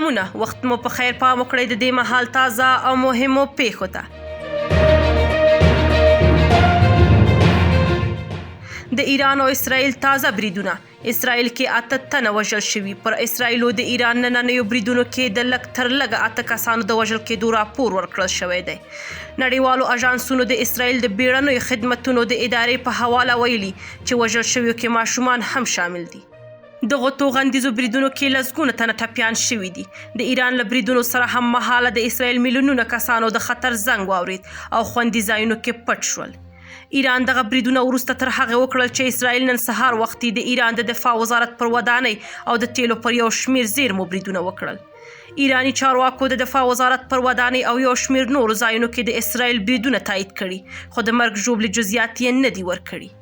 سلامونه، وخت مو په خیر. پام وکړئ د دې مهال تازه او مهمو پیښو ته. د ایران او اسرائیل تازه بریدونه، اسرائیل کې 8 تنه وژل شوي. پر اسرائیلو د ایران نننیو بریدونو کې د لږ تر لږه 8 کسانو د وژل کېدو راپور ورکړل شوی دی. نړیوالو اژانسونو د اسرائیل د بیړنیو خدمتونو د ادارې په حواله ویلي چې وژل شویو کې ماشومان هم شامل دي. دغو توغندیزو بریدونو کې لسګونه تنه ټپیان شوي دي. د ایران له بریدونو سره هم مهاله د اسرائیل میلیونونه کسانو د خطر زنګ واورید او خوندي ځایونو کې پټ شول. ایران دغه بریدونه وروسته تر هغه وکړل چې اسرائیل نن سهار وختي د ایران د دفاع وزارت پر ودانۍ او د تیلو پر یو شمیر زیرمو بریدونه وکړل. ایراني چارواکو د دفاع وزارت پر ودانۍ او یو شمیر نورو ځایونو کې د اسرائیل بریدونه تایید کړي، خو د مرګ ژوبلې جزئیات یې نه دي ورکړي.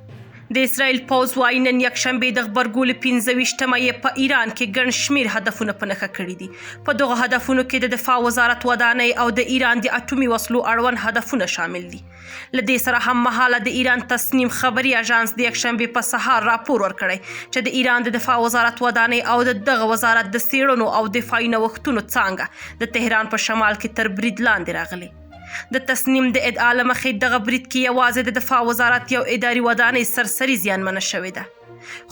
د اسرائیل پوځ وايي نن یکشنبه د غبرګولي 25مه یې په ایران کې ګڼ شمیر هدفونه په نښه کړي دي. په دغو هدفونو کې د دفاع وزارت ودانۍ او د ایران د اټومي وسلو اړوند هدفونه شامل دي. له دې سره هم مهاله د ایران تسنیم خبري اژانس د یکشنبې په سهار راپور ورکړی چې د ایران د دفاع وزارت ودانۍ او د دغه وزارت د څېړنو او دفاعي نوښتونو څانګه د تهران په شمال کې تر برید لاندې راغلې. د تسنیم د ادعا له مخې دغه برید کې یوازې د دفاع وزارت یو اداري ودانۍ سرسري زیانمنه شوې ده.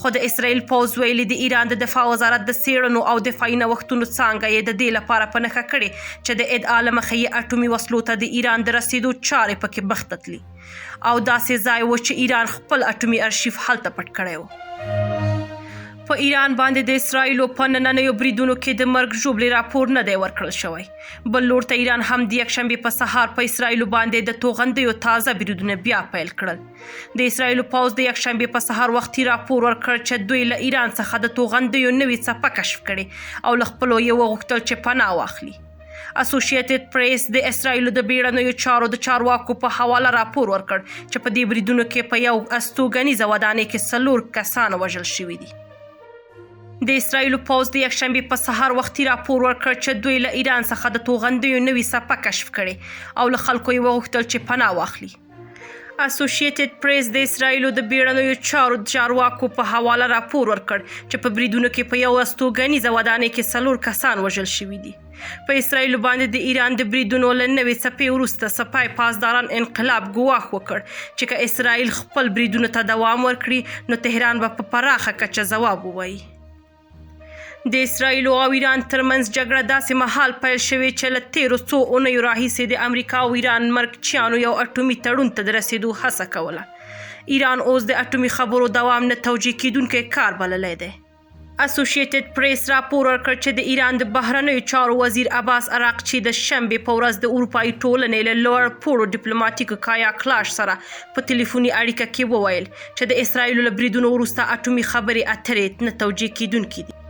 خو د اسرائیل پوځ ویلي د ایران د دفاع وزارت د څېړنو او دفاعي نوښتونو څانګه یې د دې لپاره په نښه کړې چې د ادعا له مخې یې اټومي وسلو ته د ایران د رسېدو چارې پکې مخته تلې او داسې ځای و چې ایران خپل اټومي ارشیف هلته پټ کړی و. په ایران باندې د اسرائیلو په نننیو بریدونو کې د مرګ ژوبلې راپور نه دی ورکړل شوی. بل لور ته ایران هم د یکشنبې په سهار په اسرائیلو باندې د توغندیو تازه بریدونه بیا پیل کړل. د اسرائیلو پوځ د یکشنبې په سهار وختي راپور ورکړ چې دوی له ایران څخه د توغندیو نوې څپه کشف کړې او له خپلو یې وغوښتل چې پناه واخلي. اسوشیټډ پریس د اسرائیلو د بیړنیو چارو د چارواکو په حواله راپور ورکړ چې په دې بریدونو کې په یو استوګنیزه ودانۍ کې 4 کسان وژل شوي دي. د اسرائیلو پوځ د یکشنبې په سهار وختي راپور ورکړ چې دوی له ایران څخه د توغندیو نوې څپه کشف کړې او له خلکو یې وغوښتل چې پناه واخلي. اسوشیټډ پریس د اسرائیلو د بیړنیو چارو د چارواکو په حواله راپور ورکړ چې په بریدونو کې په یو استوګنیزه ودانۍ کې 4 کسان وژل شوي دي. په اسرائیلو باندې د ایران د بریدونو له نوې څپې وروسته سپاه پاسداران انقلاب ګواښ وکړ چې که اسرائیل خپل بریدونو ته دوام ورکړي نو تهران به په پراخه کچه ځواب ووایي. د اسرائیلو او ایران ترمنځ جګړه داسې مهال پیل شوې چې له تېرو څو اونیو راهیسې د امریکا او ایران مرکچیانو یو اټومي تړون ته د رسېدو هڅه کوله. ایران اوس د اټومي خبرو دوام نه توجیه کېدونکی کار بللی دی. اسوشیټډ پریس راپور ورکړ چې د ایران د بهرنیو چارو وزیر عباس عراقچي د شنبې په ورځ د اروپایي ټولنې له لوړ پوړو ډیپلوماټیکو کایا کلاش سره په تلیفوني اړیکه کې وویل چې د اسرائیلو له بریدونو وروسته اټومي خبرې اترې نه توجیه کېدونکې دي.